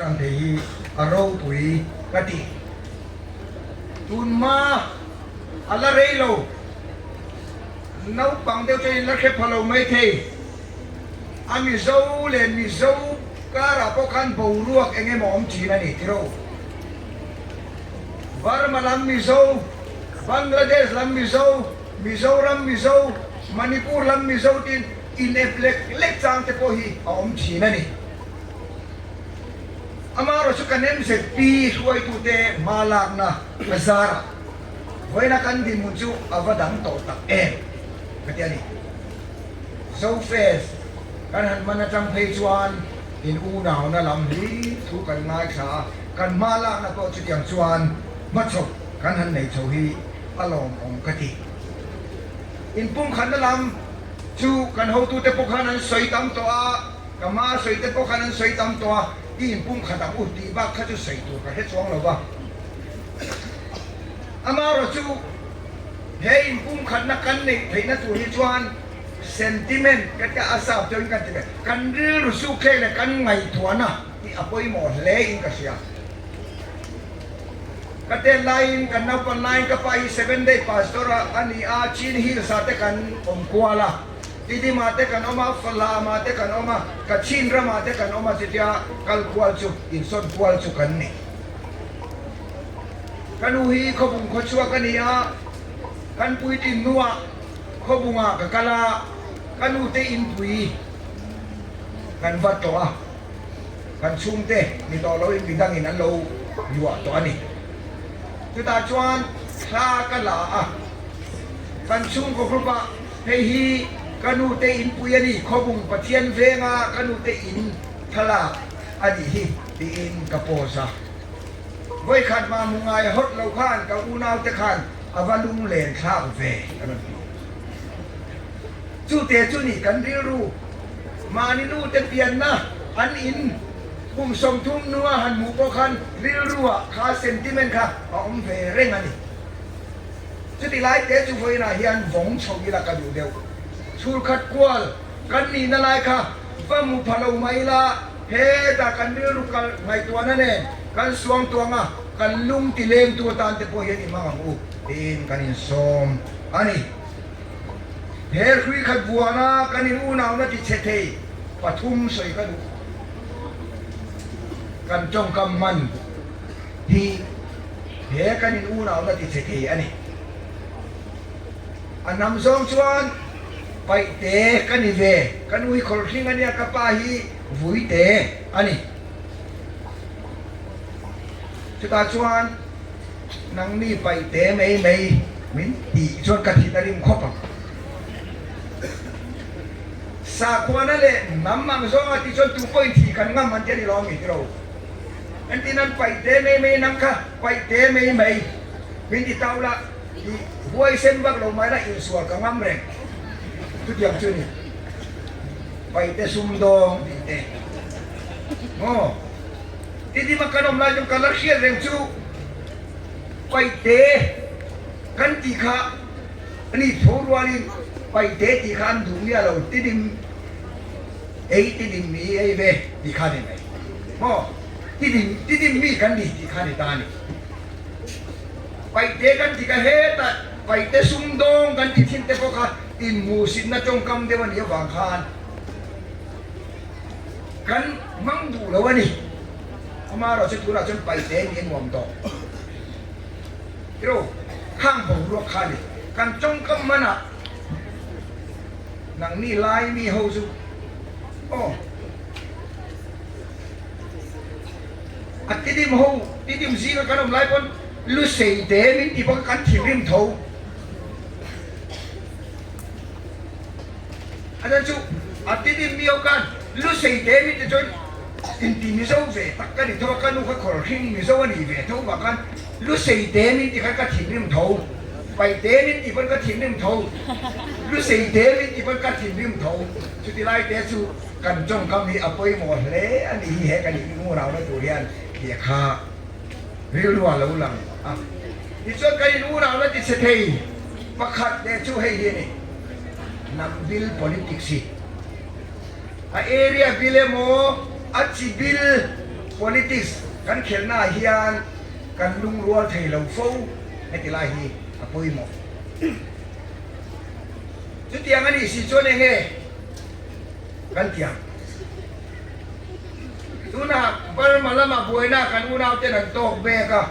lang thei hi a ropui ka ti. Tunhma a la rei lo, naupang deuh chuan in la hre pha lo maithei. A Mizo leh Mizo karah pawh khan boruak eng emaw awm thin a ni tiro. Burma lam Mizo, Bangladesh lam Mizo, Mizoram Mizo, Manipur lam Mizo tiin inep lek lek chang te pawh hi a awm thin a ni. Amaherawh chu kan MZP hruaitute hma lakna a zarah vawiina kan dinhmun chu a va dang tawh tak em ka ti a ni. Zofest kan han hman atang phei chuan in unauna lam hlir thu kan ngaithla a, kan hma lakna pawh chutiang chuan hmachhawp kan han nei chho hi a lawmawm ka ti. Inpumkhatna lam chu kan hotute pawh khan an sawi tam tawh a, ka hma sawi te pawh khan an sawi tam tawh a, i inpumkhat ang u tih bak kha chu sawi tur ka hre chuang lo va. Amaherawhchu He inpumkhatna kan neih theihna tur hi chuan sentiment ka tia a sap deuhin kan ti ve, kan rilru sukthlek leh kan ngaihtuahna hi a pawimawh hle in ka hria. Ka tet laiin kan naupan laiin ka pa hi Seven Day Pastor a ni a, Chin Hills ah te kan awm kual a, Tidim ah te kan awm a, Falam ah te kan awm a, Kachin ram ah te kan awm a chutia kal kual chu insawn kual chu kan ni. Ka nu hi Khawbung khawchhuak a ni a, kan puitlin hnuah Khawbungah ka kal a, ka nute inpui kan vat tawh a, kan chhungte ni tawh loin midangin an lo luah tawh a ni. Chutah chuan thla ka la a, kan chhungkaw group-ah hei hi ka nute inpui a ni, Khawbung Pathian venga ka nute in thlalak a nih hi tiin ka post a. Vawikhat mah hmu ngai hawt lo khan ka unaute khan a va lunglen thlak ve a rawn ti. Chute chu ni kan rilru mahni nute pianna an in kum 30 hnua han hmuh pawh khan rilruah kha sentiment kha a awm ve reng a ni. Chuti lai te chu vawiinah hian vawng chho ila ka duh deuh. Chhulkhat kual kan nihna lai kha va hmu pha lo mai ila. Hetah kan rilru kal ngaihtuahna nen kan suang tuang a, kan lung ti lengtu atan te pawh hian i hmang ang u tiin kan insawm a ni. He hrui khat buana kan in unauna ti chhe thei pathum sawi ka duh. Kan tawngkam hman hi he kan in unauna ti chhe thei a ni. A hnam zawng chuan Paihte ka ni ve, ka nu hi khawlhring a nia, ka pa hi Vuite a ni. Chutah chuan nangni Paihte mai mai min tih chuan ka thin a rim khawp ang. Sakhuana leh hnam ang zawnga tih chuan tu pawhin thih kan ngam an ti a ni lo ami tiro. Entin an Paihte mai mai nang kha Paihte mai mai min ti tau la. I huaisen vak lo mai la insual ka ngam reng. Chutiang chu ni. Paite sumdawng tih te. Maw? Tidima kan awm lai chuan ka la hriat reng chu Paite kan tih kha a ni tho rualin Paite tih kha an duh miah lo Tidim ei Tidim mi ei ve tih kha a ni mai. Maw? Tidim Tidim mi kan ni tih kha a ni ta a ni. Paihte kan ti ka hetah paihte sumdawng kan ti thin te pawh kha inhmuhsitna tawngkam deuh a nih avang khan kan hmang duh lo a ni. Amaherawhchu tunah chuan paihte nih a nuam tawh. Tiraw, khang boruak kha a ni. Kan tawngkam hmanah nangni lai mi ho chu aw. A tidim ho, tidim zinga kan awm lai pawn Lusei te min ti bawk a kan thinrim tho. A chan chu a tidim mi ho khan Lusei te min ti chuan inti Mizo ve tak ka ni tho a, ka nu kha khawr hring Mizo a ni ve tho vang khan Lusei te min ti khan ka thinrim tho, Paihte min ti pawn ka thinrim tho, Lusei te min ti pawn ka thinrim tho. Chuti lai te chu Kan tawngkam hi a pawimawh hle a nih hi he kan inunau-na tur hian tih kha rilru a lo lang a. Tichuan kan inunau-na ti chhe thei pakhat leh chu hei hi a ni, Hnam bil politics hi a area bil emaw a chi bil. Politics kan khelhnaah hian kan lungrual thei lo fo heti lai hi a pawimawh. Chutiang a nih si chuan eng nge kan ti ang? Tunah Burma lama buaina kan unauten an tawk mek a,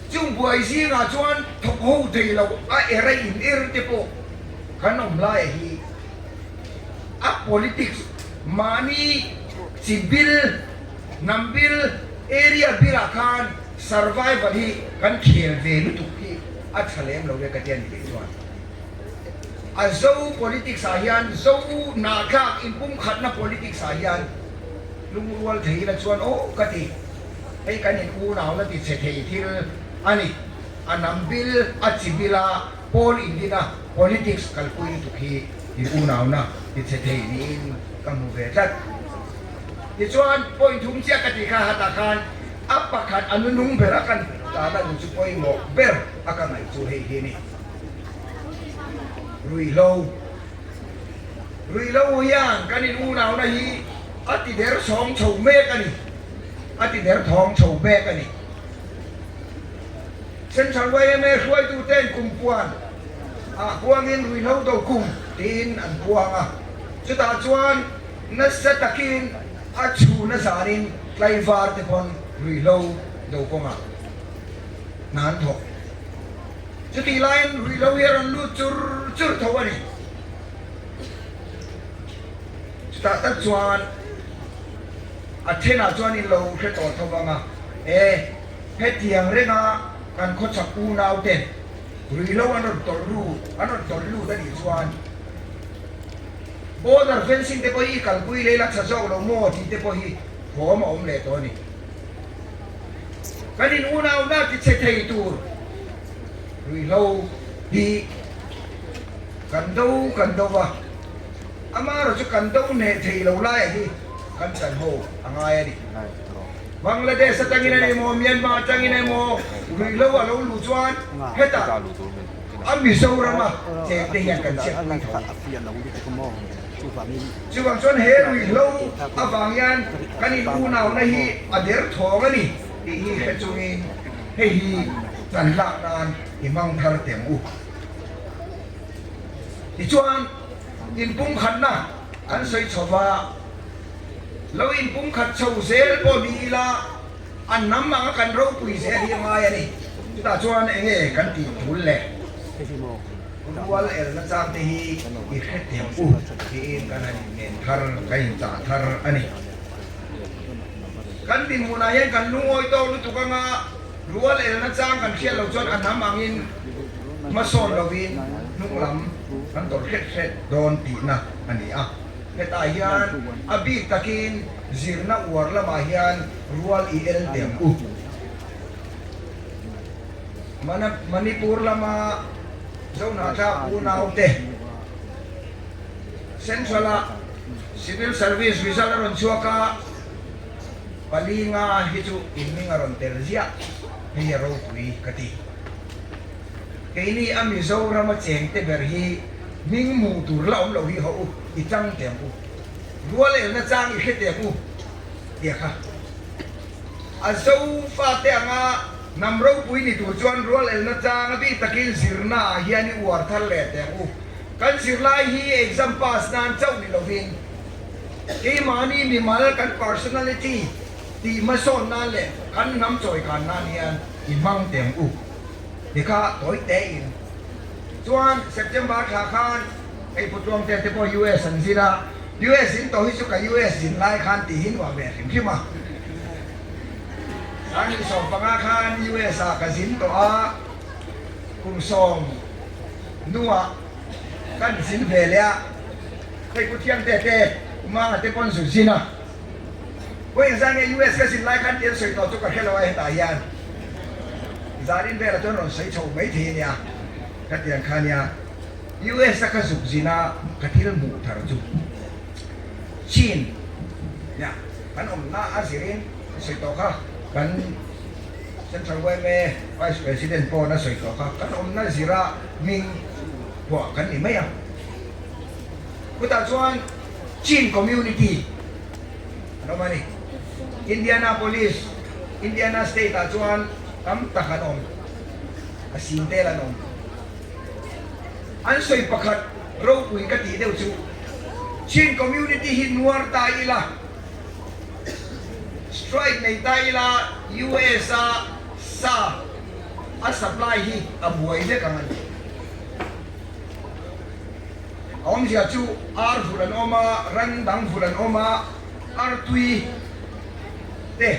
chung buai zingah chuan thawk ho thei lo a er a in er te pawh kan awm lai hi a politics mahni chi bil, hnam bil, area bilah khan survival hi kan khel ve lutuk hi a tha lem lo e ka ti a ni tih chuan a Zo politics ah hian Zo nahthlak inpumkhatna politics ah hian lungrual thei ila chuan aw ka ti hei kan in unauna ti chhe thei thil a ni a hnam bil a chi bila pawl indina politics kalpui lutuk hi in unauna ti chhe thei niin ka hmu ve tlat. Tichuan point thum chiah ka tih kha hatah khan a pakhat a nunung ber a kan tana nu chu pawimawh ber a ka ngaih chu hei hi a ni. Ruihhlo Ruihhlo hian kan in unauna hi a ti der sawng chho mek a ni, a ti der thawng chho mek a ni. Central yma hruaituten kum puan ah kuangin ruihhlo do kum tiin an puang a, chutah chuan nasa takin a chhun a zanin tlaivar te pawn ruihhlo do kawngah hna an thawk. Chutih laiin ruihhlo hi a rawn lut chur chur tho a ni. Chutah tak chuan a thenah chuan in lo hre tawh tho vang a, e, hetiang renga kan khawchhak unau ten ruihhlo an rawn tawlh ru, an rawn tawlh lut a nih chuan border fencing te pawh hi i kalpui leh la tha zawk lo maw tih te pawh hi thawm a awm leh tawh a ni. Kan in unauna ti chhe thei tur ruihhlo hi kan do kan do va, amaherawh chu kan do hneh thei lo laiah hi kan chan ho a ngai a ni. Bangladesh atangin emaw Myanmar atangin emaw ruihhlo a lo luh chuan hetah a Mizorama chengte hian kan chhiatpui tho. Chuvang chuan he ruihhlo avang hian kan in unauna hi a der thawng a ni tih hi hre chungin hei hi kan lak nan i hmang thar teh ang u. Tichuan inpumkhatna kan sawi chho va, lo inpumkhat chho zel pawh ni ila a hnam anga kan ropui zel hi a ngai a ni. Chutah chuan eng nge kan tih tul le? Rual elna chak te hi i hre teh u tiin kan han inmen thar, kan inchah thar a ni. Kan dinhmunah hian kan lungawi tawk lutuk anga rual elna chang kan hriat loh chuan a hnam angin hmasawn lovin hnunglam kan tawrh hret hret dawn tihna a ni a. Hetah hian a bik takin zirna uar lamah hian rual i el teh ang u. Manipur lama Zohnahthlak unaute Central-a Civil Service result a rawn chhuak a, palinga hi chu inming a rawn tel ziah, hei hi a ropui ka ti. Keini a Mizorama chengte ber hi hming hmuh tur la awm lo hi haw u, i chang teh ang u, rual elna chang i hre teh ang u tia kha. A Zofate anga hnam ropui ni tur chuan rual elna chang a bik takin zirna ah hian i uar thar leh teh ang u. Kan zirlai hi exam pass nan chauh ni lovin keimahni mimal kan personality tih hmasawn nan leh kan hnam chawikan nan hian i hmang teh ang u. Ti kha tawi tein chuan September thla khan hei Pu Tluangte te pawh US an zir a, US in tawh hi chu ka US zin lai khan tih hi nuam ve hrim hrim a. Sangni 15 khan US ah ka zin tawh a, kum sawm hnuah kan zin ve leh a, hei Pu Thiangte te Umanga te pawn zu zin a. Vawi engzah nge US ka zin lai khan tih an sawi tawh chu ka hre lo a, hetah hian zanin velah chuan rawn sawi chho mai thei a nia ka ti ang kha nia. US a ka zuk zin a ka thil hmuh thar chu Chin nia kan awmna a zirin a sawi tawh kha, kan Central yma Vice President paw'n a sawi tawh kha, kan awmna zira hming phuah kan ni mai a. Chutah chuan Chin community an awm a ni. Indianapolis, Indiana State ah chuan tam tak an awm, a sing tel an awm. An sawi pakhat ropui ka tih deuh chu Chin community hi nuar ta ila, strike nei ta ila US a sa a supply hi a buai vek ang a ni. A awmzia chu ar vulh an awm a, ran dang vulh an awm a, artui te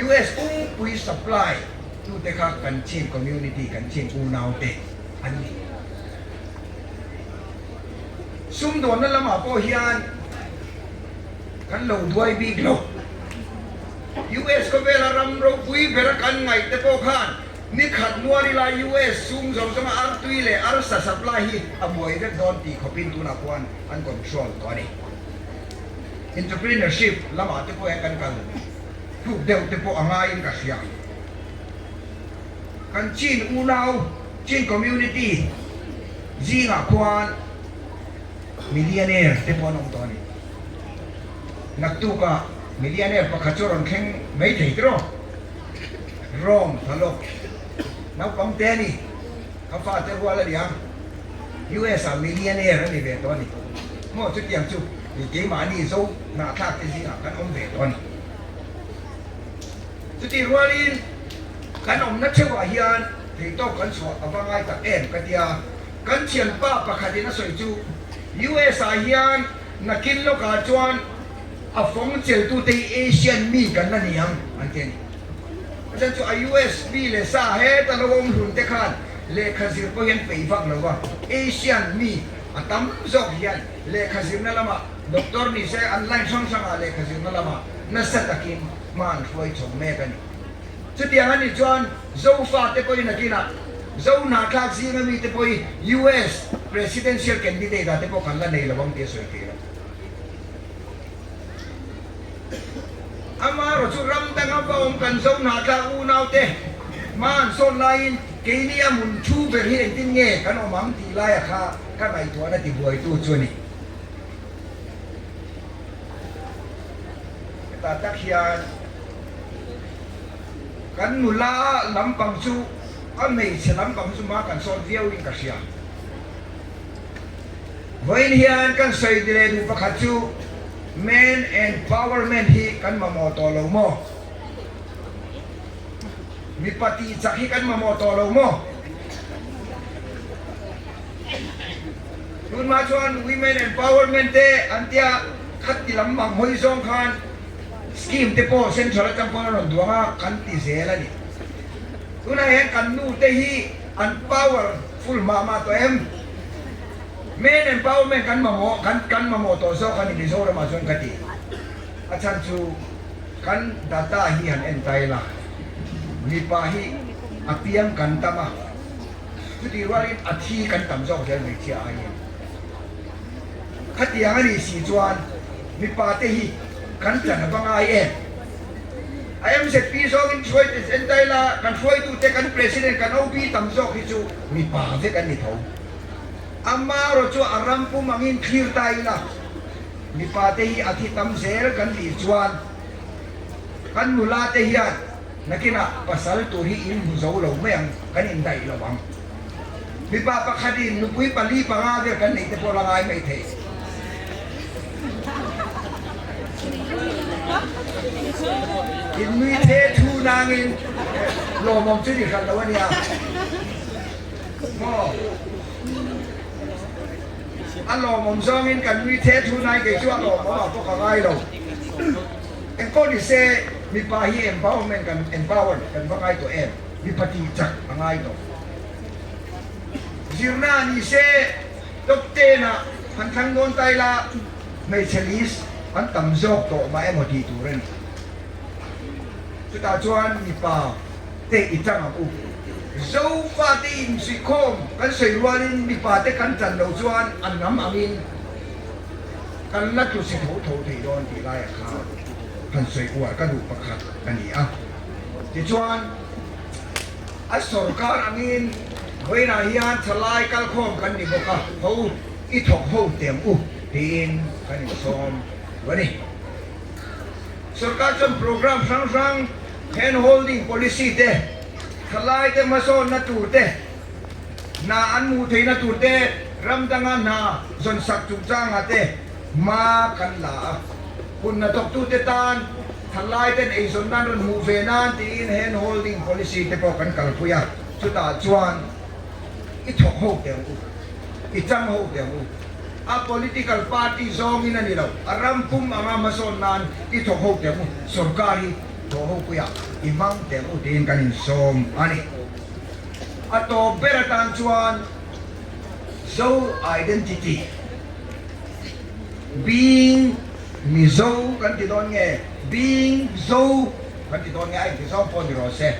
US pumpui supply tute kha kan Chin community, kan Chin unau te an ni. Sumdawnna lamah pawh hian kan lo duai bik lo. US khawvela ram ropui bera kan ngaih te pawh khan ni khat nuar ila US sum zawng zawnga artui leh arsa supply hi a buai vek dawn tih khawpin tunah khuan an control tawh a ni. Entrepreneurship lamah te pawh hian kan kal tluk deuh te pawh a ngaiin ka hria. Kan Chin unau, Chin community zingah khuan millionaire te pawh an awm tawh a ni. Naktukah millionaire pakhat chu a rawn thleng mai thei tiraw? Rome thalawk naupang te a ni, ka fate rual a ni ang, US ah millionaire a ni ve tawh a ni. Maw chutiang chu keimahni zo hnahthlak te zingah kan awm ve tawh a ni. Chutih rualin kan awmna theuhah hian theihtawk kan chhuah a va ngai tak em ka tia. Kan thianpa pakhatin a sawi chu US ah hian nakin lawkah chuan a fawng cheltute hi Asian mi kan la ni ang an ti a ni. A chhan chu a US mi leh sa heta lo awm hlun te khan lehkha zir pawh hian peih vak lo va, Asian mi a tam zawk hian lehkha zirna lamah doctor ni se an line hrang hrangah lehkha zirna lamah nasa takin hma an hruai chho mek a ni. Chutiang a nih chuan Zofa te pawhin a kinah Zo hnahthlak zinga mite pawh hi US Presidential candidate ah te pawh kan la nei lo ang tih a sawi thei lo. Amaherawh chu ram danga va awm kan Zo hnahthlak unau te hma an sawn laiin keini a mun thu ber hi engtin nge kan awm ang tih laia kha ka ngaihtuahna tibuaitu chu a ni. Hetah tak hian kan nula lampang chu a hmeichhe lampang chu hma kan sawn viauin ka hria. Vawiin hian kan sawi ti leh duh pakhat chu men empowerment hi kan mamawh tawh lo maw? Mipa tih chak hi kan mamawh tawh lo maw? Tunhma chuan Women Empowerment te an tia khat ti lam mang hawi zawng khan scheme te pawh central atang pawn a rawn duang a, kan ti zel a ni. Tunah hian kan nu te hi an power full mah mah tawh em? Men Empowerment kan mamawh kan kan mamawh tawh zawk a ni Mizoramah chuan ka ti. A chhan chu kan data hi han en ta ila mipa hi a piang kan tam a. Chutih rualin a thi kan tam zawk zel hmeichhia aiin. Khatiang a nih si chuan mipa te hi kan chan a va ngai em? A MZP zawngin hruaite entaila kan hruaitute kan President kan OB tam zawk hi chu mipa vek an ni tho. Amaherawh chu a ram pum angin thlir ta ila mipa te hi a thi tam zel kan tih chuan kan nula te hian Nakinah pasal tur hi in hmu zo lo mai ang, kan indaih lo ang. Mipa pakhatin nupui pali panga vel kan neih te pawh la ngai mai thei. In nui the thu nangin lawmawm chu ni hran lo a nia. Maw? A lawmawm zawngin kan nui the thu nai kei chu a lawmawm ah pawh ka ngai lo. Engpawh ni se mipa hi empowerment kan empower kan va ngai tawh em? Mipa tih chak a ngai tawh. Zirna ni se top ten ah han thlang dawn ta ila hmeichhe list an tam zawk tawh mah emaw tih tur a ni. Chutah chuan mipa te i tang ang u. Zofa te insuihkhawm kan sawi rualin mipa te kan tan loh chuan an ram angin Kan la tlu si tho tho thei dawn tih laiah khan han sawi uar ka duh pakhat a ni a. Tichuan, a sorkar angin vawiinah hian thalai kalkhawm kan ni bawk a, ho i thawk ho teh ang u tiin kan insawm a ni. Sorkar chuan programme hrang hrang, hand holding policy te, thalaite hmasawnna tur te, hna an hmuh theihna tur te, ram danga hna zawnsak chungchangah te hma kan la a. Hun hnathawktute tan thalaiten eizawn nan rawn hmuh ve nan tiin hand holding policy te pawh kan kalpui a, chutah chuan i thawk ho teh ang u, i chang ho teh ang u. A political party zawngin a ni lo, a ram pum anga hmasawn nan i thawk ho teh ang u, sorkar hi thawh ho puiah i hmang teh ang u tiin kan insawm a ni. A tawp ber atan chuan Zo identity, being Mizo kan ti dawn nge, being Zo kan ti dawn nge a inti zawng pawh ni rawh se,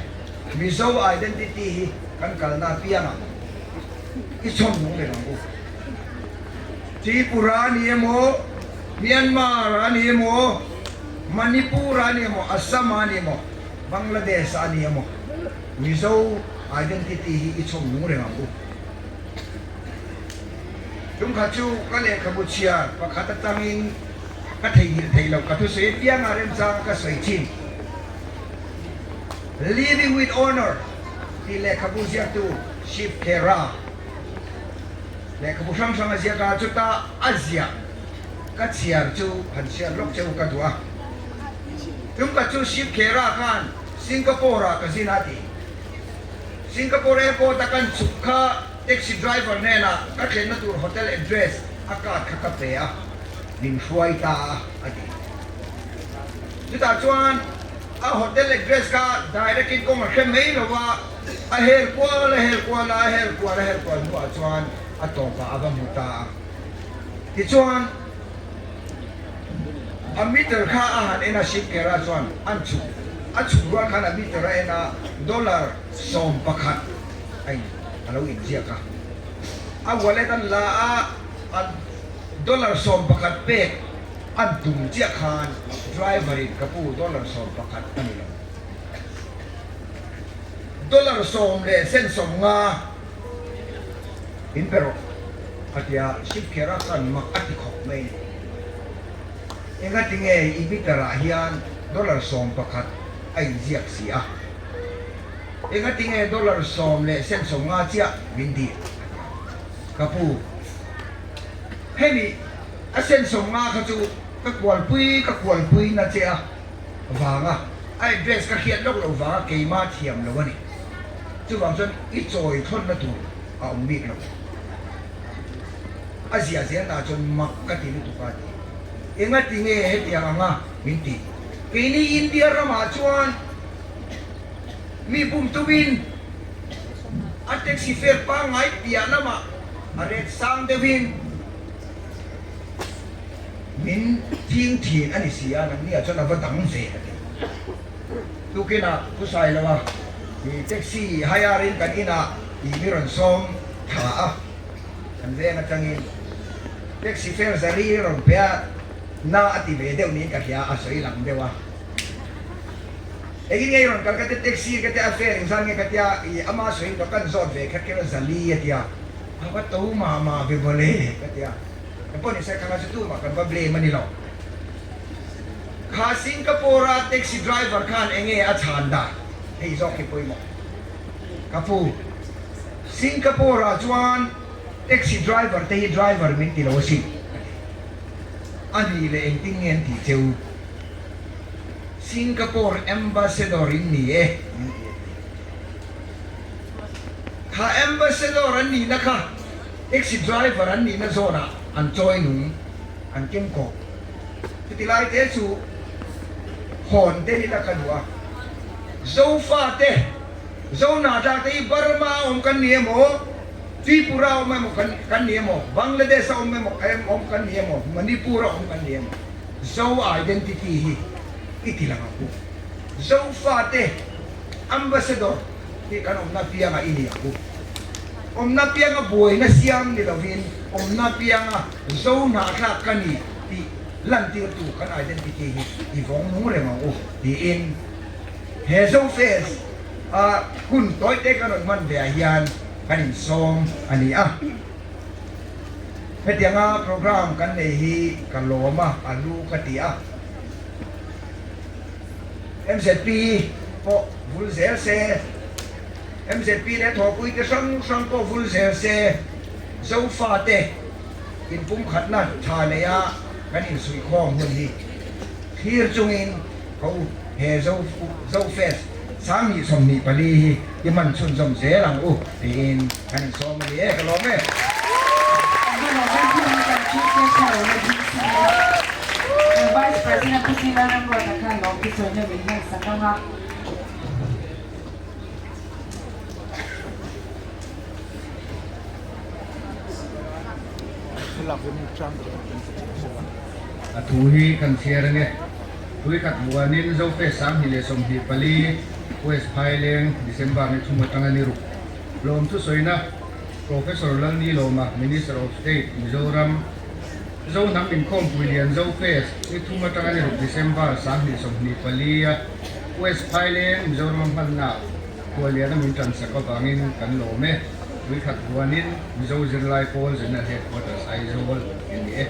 Mizo identity hi kan kalna apiangah i chhawm nung leh ang u. Tripura a ni emaw, Myanmar a ni emaw, Manipur a ni emaw, Assam a ni emaw, Bangladesh a ni emaw, Mizo identity hi i chhawm nung reng ang u. Tumkhat chu ka lehkhabu chhiar pakhat atangin ka theihnghilh thei lo, ka thusawi apianga remchanga ka sawi thin. Living with Honour tih lehkhabu ziaktu Shiv Khera lehkhabu hrang hrang a ziak a, chuta a ziah ka chhiar chu han chhiar lawk che u ka duh a. Tumkhat chu Shiv Khera khan Singapore ah ka zin a ti. Singapore airport a kan chhuk kha taxi driver hnenah ka thlenna tur hotel address a card kha ka pe a, min hruai ta a a ti. Chutah chuan a hotel address kha direct in kawng a hre mai lo a, a hel kual a hel kual a, a hel kual a hel kual hnuah chuan a tawpah a va hmu ta a. Tichuan a meter kha a han en a, Shiv Khera chuan an chhuk a chhuk rual khan a meter a en a, dollar 11 a in a lo inziak a. A wallet an la a, a dollar 11 pek an tum chiah khan driver in ka pu dollar 11 a ni lo. Dollar sawm leh sen 50 in pe rawh a ti a, Shiv Khera khan mak a ti khawp mai ni. Engatinge i meter ah hian dollar 11 a inziak si a? Engatinge dollar sawm leh sen 50 chiah min dil a ti a. Ka pu, hemi a sen 50 kha chu ka kualpui ka kualpui na che a vanga a address ka hriat lawk loh vanga keimah thiam lo a ni. Chuvang chuan i chawi thlawnna tur a awm bik lo. A zia zel dah chuan mak ka ti lutuk a ti. Engatinge hetiang anga min ti? Keini India ramah chuan mi bum tumin a taxi fare pangngai piah lamah a rate sang deuhin min thing thin a ni si a, nangni ah chuan a va dang ve a ti. Tukin ah Khusai lo a i taxi hire in kan inah i mi rawn sawm tha a, kan veng atangin taxi fare zari rawn pe a, na a ti ve deuh niin ka hria a sawi lang deuh a. Engin nge i rawn kal ka tia taxi ka tia a fare engzat nge ka tia i ama sawiin ka kan zawt ve kher kher a zali a tia a va to mah mah ve mawle ka tia ka pawh ni se khanga chu tumah kan va blame a ni lo. Kha Singapore a taxi driver khan enge a chhan dan hei zawk hi pawimawh ka pu. Singapore ah chuan taxi driver te hi driver min ti lo asin a ti. A nih leh engtin nge an tih cheu? Singapore Ambassador in ni e min ti a ti. Kha Ambassador an nihna kha taxi driver an nihna zawnah an chawi nung, an keng kawh. Chuti lai te chu hawn te hi la ka duh a. Zofa te, Zohnahthlak te hi Burma a awm kan ni emaw, Tripura a awm emaw kan ni emaw, Bangladesh a awm emaw awm kan ni emaw, Manipur a awm kan ni emaw. Zo identity hi i ti lang ang u. Zofate Ambassador hi kan awmna pianga i ni ang u. Awmna pianga buaina siam ni lovin awmna pianga Zo hnahthlak ka ni tih lantirtu kan identity hi i vawng nung reng ang u tiin he Zofest a hun tawite kan rawn hman ve ah hian kan insawm a ni a. Hetianga program kan nei hi ka lawm a, a lu ka ti a. MZP pawh vul zel se, MZP leh thawhpui te hrang hrang pawh vul zel se, Zofate inpumkhatna tha neia kan insuihkhawm hun hi thlir chungin ka u he Zofest 2024 hi i hman chhunzawm zel ang u tiin kan insawm a ni e, ka lawm e. Vice President Pu Sila Ramruata khan lawm thusawi min hmansak ang a. A thu hi kan chhiar ange. Tui khat vuanin Zofe 2024 West Phaileng December ni thum atanga ni ruk lawm thusawiina Professor Lalnilawma Minister of State Mizoram Zo hnam inkhawmpui lian Zofe ni thum atanga ni ruk December 2024 a West Phaileng Mizoram a hmanna Khualliana min tansak avangin kan lawm e. Tui khat huanin Mizo Zirlai Pawl General Headquarters Aizawl i ni e.